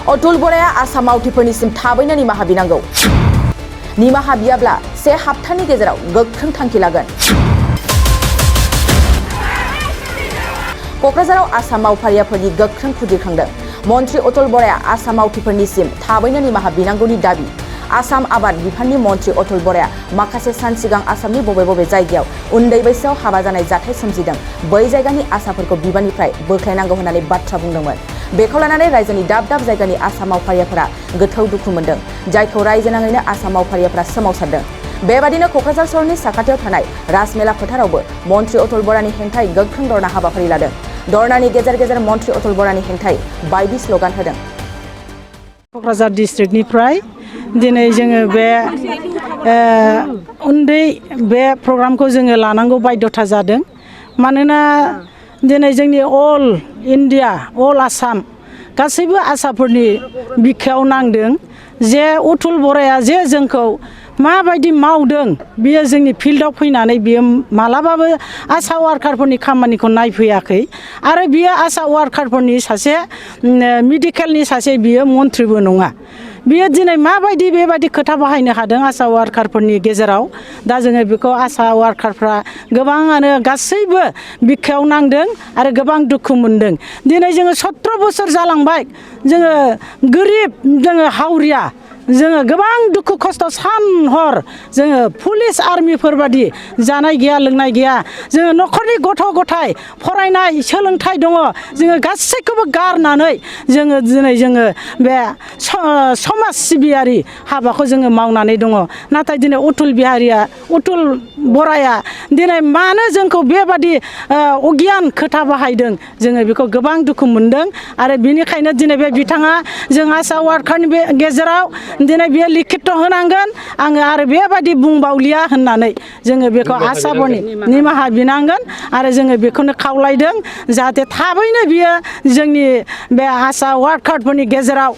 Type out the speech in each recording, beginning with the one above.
अतुल बराया आसाम मावथिफोरनिसिम थाबैनो निमाहा बिनांगौ। निमाहा बियाब्ला 1 हाप्तानि गेजेराव गोख्रों थांखि लागोन। क'क्राझाराव आसाम मावफारियाफोरनि गोख्रों खुदिखांदों। मन्त्रि अतुल बराया आसाम मावथिफोरनिसिम थाबैनो निमाहा बिनांगौनि दाबि। आसाम आबाद बिफाननि मन्त्रि अतुल बराया माखासे सान सिगां आसामनि बबे जायगायाव उन्दै बैसोआव हाबा जानाय जाथाय सोमजिदों बै जायगानि आसाफोरखौ बिबाननिफ्राय बोख्लायनांगौ होननानै बाथ्रा बुंदोंमोन। बेखौ लानानै रायजोनि दाब जायगानि आसाम मावफारियाफोरा गोथौ दुखु मोनदों, जायखौ रायजो नाङैनो आसाम मावफारियाफोरा सोमावसारदों। बेबादिनो क'क्राझार सहरनि साखाथियाव थानाय राजमेला फोथारावबो मन्त्रि अतुल बरानि हेंथायै गोख्रों धरना हाबाफारि लादों। धरनानि गेजेर मन्त्रि अतुल बरानि हेंथायै बायदि स्ल'गान होदों। क'क्राझार डिस्ट्रिक्टनिफ्राय दिनै जोङो बे उन्दै बे प्रग्रामखौ जोङो लानांगौ बाध्यता जादों। मानोना दिनै जोंनि अल इन्डिया अल आसाम गासैबो आसाफोरनि बिखायाव नांदों जे अतुल बराया जे जोंखौ माबायदि मावदों, बियो जोंनि फिल्डआव फैनानै बियो मालाबाबो आशा वार्कारफोरनि खामानिखौ नायफैयाखै आरो बियो आशा वार्कारफोरनि सासे मेडिकेलनि सासे बियो मन्थ्रिबो नङा। बियो दिनै माबायदि बेबायदि खोथा बाहायनो हादों आशा वार्कारफोरनि गेजेराव। दा जोङो बेखौ आशा वार्कारफ्रा गोबाङानो गासैबो बिखायाव नांदों आरो गोबां दुखु मोनदों। दिनै जोङो 17 बोसोर जालांबाय, जोङो गोरिब, जोङो हावरिया, जोङो गोबां दुखु खस्थ' सान हर जोङो पुलिस आर्मिफोर बादि जानाय गैया लोंनाय गैया। जोङो न'खरनि गथ' गथाय फरायनाय सोलोंथाइ दङ, जोङो गासैखौबो गारनानै जोङो दिनै जोङो बे समाज सिबियारि हाबाखौ जोङो मावनानै दङ। नाथाय दिनै अतुल बराया दिनै मानो जोंखौ बेबादि अगियान खोथा बाहायदों, जोङो बेखौ गोबां दुखु मोनदों। आरो बेनिखायनो दिनै बे बिथाङा जों आशा वार्कारनि बे गेजेराव दिनै बियो लिखित होनांगोन। आङो आरो बेबायदि बुंबावलिया होननानै जोङो बेखौ आसाफोरनि निमाहा बिनांगोन आरो जोङो बेखौनो खावलायदों जाहाथे थाबैनो बियो जोंनि बे आशा वार्कारफोरनि गेजेराव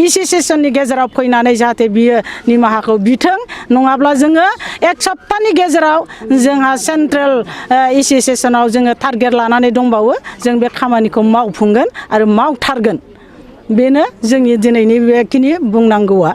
एस'सियेसननि गेजेराव फैनानै जाहाथे बियो निमाहाखौ बिथों। नङाब्ला जोङो 1 सप्तानि गेजेराव जोंहा सेन्ट्रेल एस'सियेसनाव जोङो टारगेट लानानै दंबावो। जों बे खामानिखौ मावफुंगोन आरो मावथारगोन। बेनो जोंनि दिनैनि बेखिनि बुंनांगौआ।